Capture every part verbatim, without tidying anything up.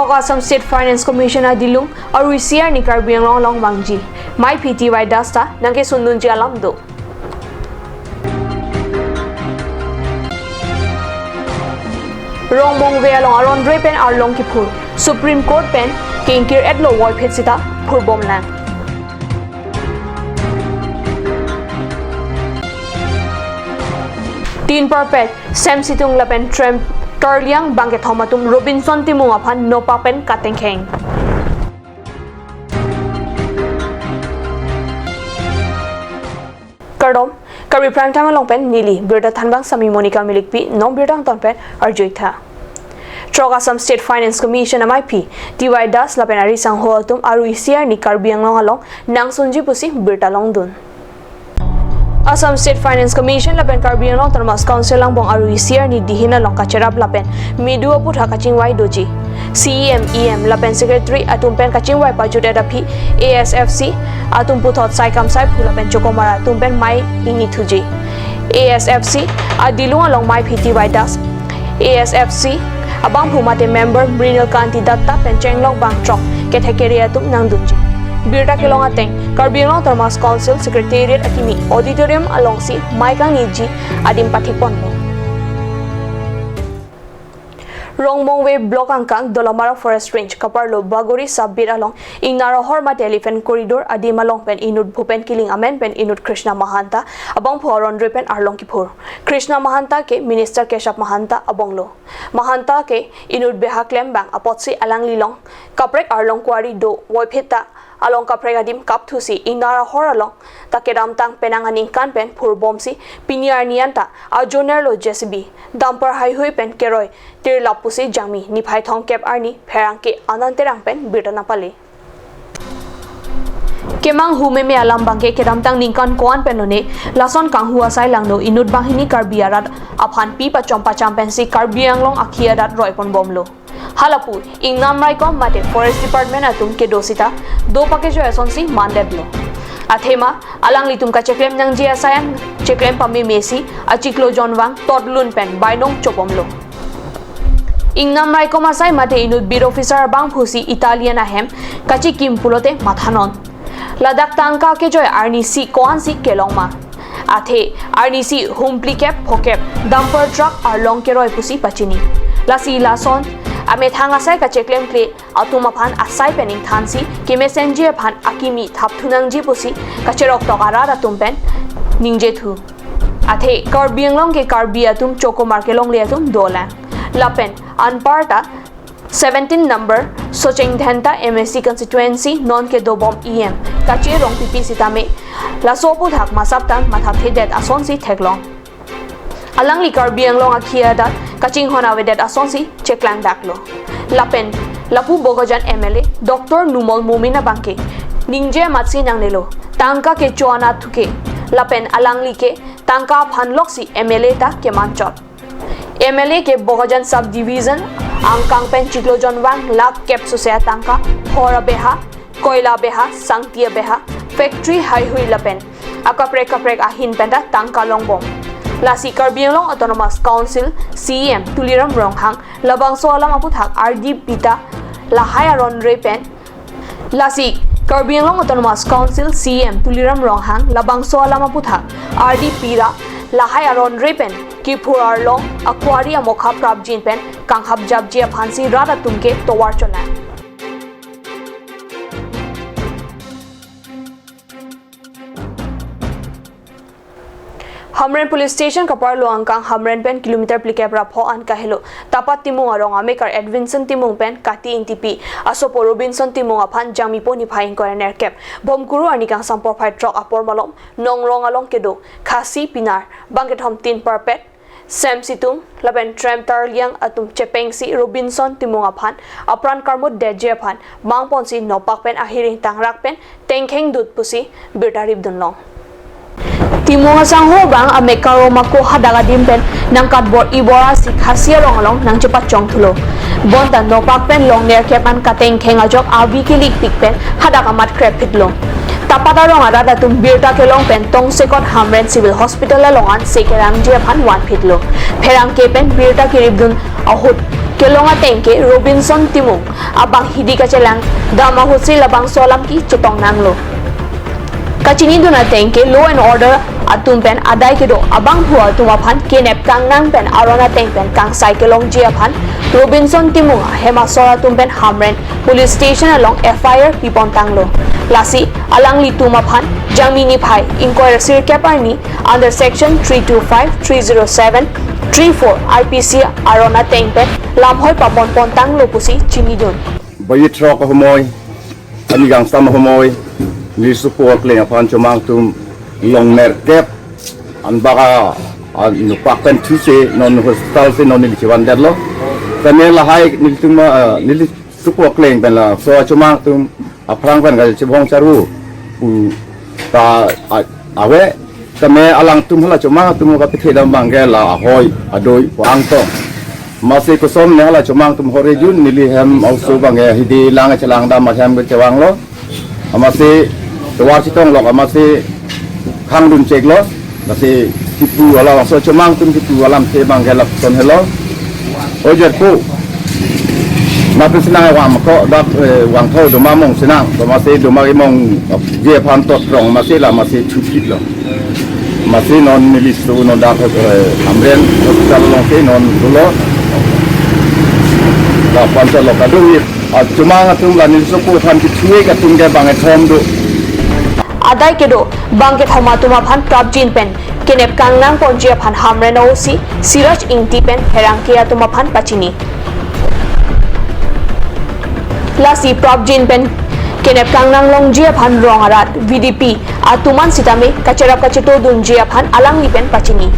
Assam State Finance Commission adilung aru isi arni Karbi Anglong along vangji. Maiphi T Y Das ta nangkesundunji alam do. Rongmongve along aron re pen arlong kiphur. Supreme Court pen kengkir etlo voiphit sita phurbomlang. Tin parpet, Sem Situng lapen Trem Tarliang bangkethom atum Robinson Timung aphan nopak pen katengkheng. Kardom, Karbi Prime Time along pen neli birta thanbang Sami Monica Milikpi, non birta angton pen arjuitha. Throk Assam State Finance Commission amaiphi T Y Das lapen ari sangho atum aru isi arni Karbi Anglong along nangsunji pusi birta longdun. Assam State Finance Commission lapen Karbi Anglong Autonomous Council angbong aru isi arni dihin along kacherap lapen medu aputhak kachingvai doji. C E M, E M lapen Secretary atum pen kachingvai pajut-et aphi A S F C atum puthot saikam saiphu lapen chokomar atum pen mei ingni thuji. A S F C adilung along maiphi T Y Das, A S F C abangphu mate member Mrinal Kanti Datta pen chenglok bangthrok kethek kere atum nangdunji. Birta kelong ateng, Karbi Anglong Autonomous Council Secretariat akimi auditorium alongsi mei kangniji adim pathikponlo. Rongmongve Block angkang Dolamara Forest Range kaparlo Bagori sub-beat along ingnar ahor mate Elephant Corridor adim along pen inut Bhupen Killing amen pen inut Krishna Mahanta abangphu aron re pen arlong kiphur. Krishna Mahanta ke Minister Keshab Mahanta abonglo. Mahanta ke inut beha klembang apotsi alanglilong kaprek arlong kuari do voiphit ta along kaprek adim kapthusi ingnar ahor along ta kedamtang penang aningkan pen phurbomsi pini arni anta ajonerlo J C B, dumper haihui pen keroi tirlap pusi Jangmi niphai thomkep arni pherangke Anand Terang pen birta nangpale. Kemanghu meme alam abangke kedamtang ningkan ko-an pen lone lason kanghu asai langno inut banghini Karbi arat aphan pi pachom pacham pensi Karbi Anglong akhi adat roiponbomlo. Halapu ingnam raikom mate Forest Department atum kedo sita do pakejoi asonsi mandetlo. Athema alanglitum kacheklem nangji asai an cheklem pamemesi achiklo jonvang totlun pen bainong chopomlo. Ingnam raikom asai mate inut beat officer abangphusi Italian ahem kachikim pulote mathanon. Ladak tangka kejoi arnisi ko-ansi kelongma. Athe arnisi humplikep phokep dumper truck arlong keroi pusi pachini. Lasi lason amethang asai kacheklemkle atum aphan asai pen ingthansi kemesenji aphan akimi thapthu nangji pusi kacheroktok arat atum pen ningjithu. Athe Karbi Anglong ke Karbi atum chokomar kelongle atum dolang. Lapen anparta seventeen number Socheng Dhenta M A C constituency non kedobom E M Kache Rongpipi sitame laso aputhak masaptang mathathedet asonsi theklong. Alangli Karbi Anglong akhi adat kachinghon avedet asonsi cheklangdaklo. Lapen lapu Bokajan M L A Doctor Numal Momin abangke ningje amatsi nangnelo, tangka kecho anatthu ke, lapen alangli ke tangka aphan loksi M L A ta kemanchot. M L A ke Bokajan Sub Division angkang pen chiklo jonvang lakh kep sose atangka, hor abeha, koila abeha, sangti abeha, factory haihui lapen akaprek kaprek ahin penta tangka longbom. Lasi Karbi Anglong Autonomous Council C E M Tuliram Ronghang labangso alam aputhak ardi pita lahai aron re pen. Lasi Karbi Anglong Autonomous Council C E M Tuliram Ronghang labangso alam aputhak ardi pira lahai aron re pen kiphur arlong akuari amokha prapjin pen kanghap japji aphansi rat atum ke tovar cholang. Hamren Police Station kaparlo angkang Hamren pen kilometer phlikep ra pho an kahelo Tapat Timung arong amekar Edwinson Timung pen Kati Ingtipi asopo Robinson Timung aphan Jangmipo niphai ingkoi ra nerkep Bhomkuru arni kangsam porphai throk apor malom Nongrong along kedo Khasi pinar bangkethom tin parpet Sem Situng lapen Trem Tarliang atum chepengsi Robinson Timung aphan apran karmut detji aphan mangponsi nopak pen ahiring tangrak pen tengkheng dut pusi birta ripdunlong. Timung asangho abang amek Karo Mako hadak adim pen nangkatbor-ibor asi Khasi arong along nangchepachongthulo. Bonta nopak pen long nerkep an katengkheng ajok avi kelikpik pen hadak amat krepphitlo. Tapat arong arat atum birta kelong pen tongsekot Hamren Civil Hospital along an se kerangji aphan vanphitlo. Pherangke pen birta keripdun ahut kelong ateng ke Robinson Timung abang hidi kachelang dam ahutsi labangso alam ke chetong nanglo. Kachinidun ateng ke law and order atum pen adai kedo abangphu atum aphan kenep kangnang pen aron ateng pen kangsai kelongji aphan Robinson Timung ahem asor atum pen Hamren Police Station along F I R pipon tanglo. Lasi alanglitum aphan Jangmi niphai ingkoi ra sirkep arni under section three two five, three zero seven, three four R P C aron ateng pen lamhoi papon pon tanglo pusi chinidun. Bayi throk ahomoi, ani gangsam ahomoi, nelisopo akleng aphan chomang atum longnerkep anbak a, a, nupak pen thuse non hospital si non neli chevandetlo. Tame lahai nelitum, ah, nelisopo akleng pen laso chomang atum aphrang pen kachevong charvu pu ta, a, ave. Tame alangtum hala chomang atum kapethedam abang ke la ahoi adoi pu angtong. Amatsi koson ne hala chomang atum hore jun neli hem auso abang ke hidi lang chelang dam ahem kechevanglo. Amatsi tovar chetong lok amatsi khangdun cheklo. Amatsi kipu alam, laso chomang atum kipu alamthe abang ke lapuson helo. Ojer ko. Mapin sinang wang ko dak, eh, wang tho doma mong sinang. Amatsi doma ke mong je aphan tot rong amatsi la amatsi thukit lo. Amatsi non neliso non dak, eh, Hamren hospital along ke non dolo. La pansa lo kadu ye. A chomang atum la nelisopo aphan kethue atum ke bang ethom do. Adai kedo bang kethom atum aphan prapjin pen kenep kangnang ponji aphan Hamren O C Siraj Ingti pen pherangke atum aphan pachini. Lasi prapjin pen kenep kangnang longji aphan rong arat V D P atum an sitame kacherap kacheto dunji aphan alangli pen pachini.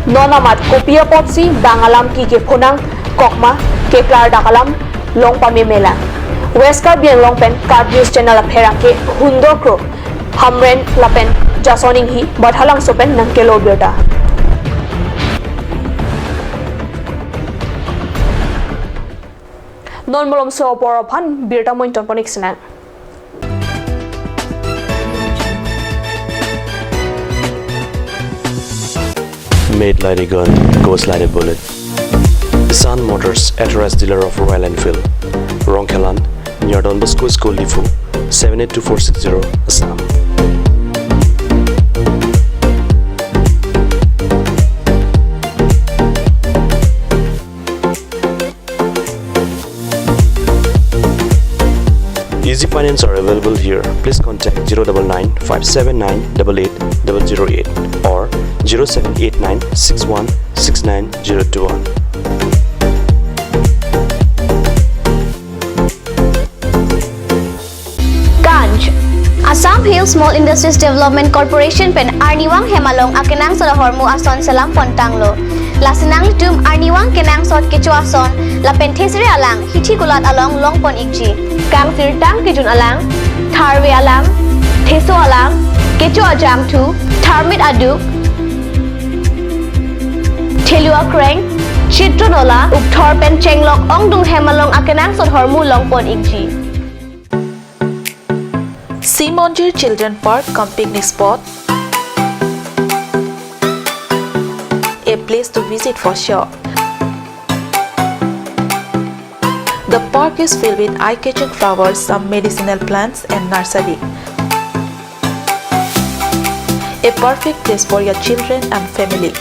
Non amat kopi apotsi bang alam ke kephonang kokma keklardak alam long pame mela. West Karbi Anglong pen Karbi News Channel apherangke Hundor Kro, Hamren lapen Jason Inghi, Bathalangso pen nangkelo birta. Non malomso apor aphan birta mointon ponik sinang. Made like a gun, goes like a bullet. Sun Motors, authorized dealer of Royal Enfield. Rongkhelan, near Don Bosco School, Diphu, seven eight two four six zero, Assam. Easy Finance are available here. Please contact zero double nine five seven nine double eight double zero eight or zero seven eight nine six one six nine zero two one. Ganj. Assam Hill Small Industries Development Corporation pen arnivang hem along akenangsot ahormu ason selam pon tanglo. Lasi nanglitum arnivang kenangsot kecho ason lapen thesere alang hithi kulat along long pon ikji. Kangsirtang kejun alang, tharve alang, theso alang, kecho ajangthu, tharmit aduk, thelu akreng, chitron ola, ukthor pen chenglok ongdung hem along akenangsot ahormu long pon ikji. Simonjir Children Park cum picnic spot, a place to visit for sure. The park is filled with eye-catching flowers, some medicinal plants and nursery. A perfect place for your children and family.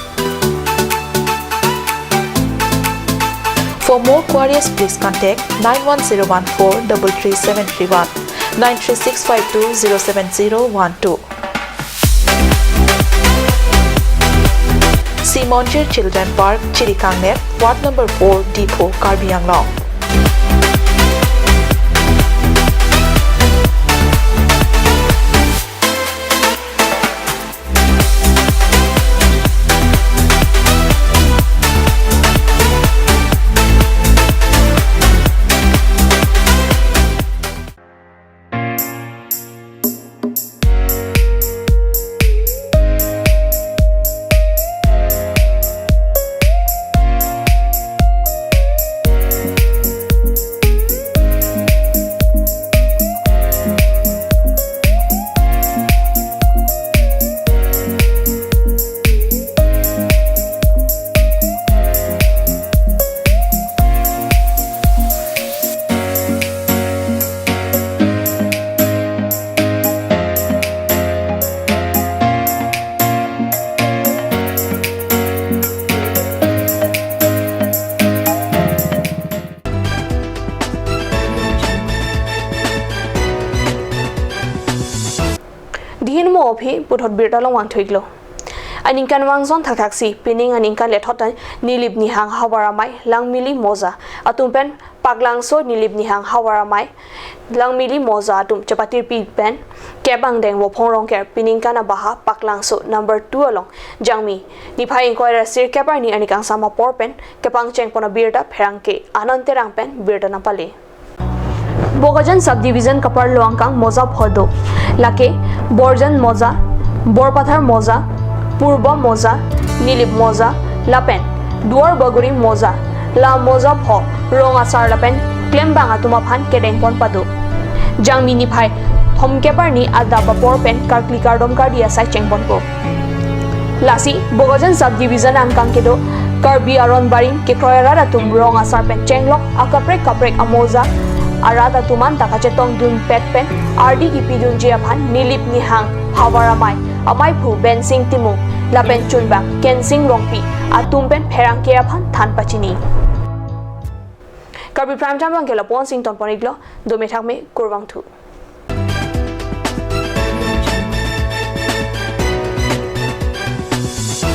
For more queries, please contact nine one zero one four double three seven three one, nine three six five two zero seven zero one two. Simonjir Children Park, Chirikangnep, Ward number four, Diphu, Karbi Anglong. Puthot birta along vangthu-iklo. Aningkanvang ason thakthak si pining aningkan lethot ta Nilip Nihang Havar Amei, Langmili Moza atum pen Paklangso Nilip Nihang Havar Amei, Langmili Moza atum chepatirpi pen kep angdeng Vophong Rongker piningkan abaha Paklangso number two along Jangmi niphai ingkoi ra sirkep arni arni kangsam apor pen kepangcheng pon abirta pherangke Anand Terang pen birta nangpale. Bokajan Subdivision kaparlo angkang moza pho do. Lake Borjan Moza, Borpathar Moza, Purba Moza, Nilip Moza, lapen Duar Bagori Moza, la moza pho rong asar lapen klembang atum aphan kedeng pon pado. Jangmi niphai thomkep arni adap apor pen karkli kardom kardi asai cheng ponpo. Lasi Bokajan Subdivision angkang kedo Karbi aron barim kekroi arat atum rong asar pen chenglok akaprek kaprek amoza arat atum anta kachetong dunpet pen ardi kipidunji aphan Nilip Nihang Havar Amei, ameiphu Bensing Timung lapen chunbang Kensing Rongpi atum pen pherangke aphan than pachini. Karbi Prime Time abangke lapu-an si ington pon-iklo, dome thakme, kurvangthu.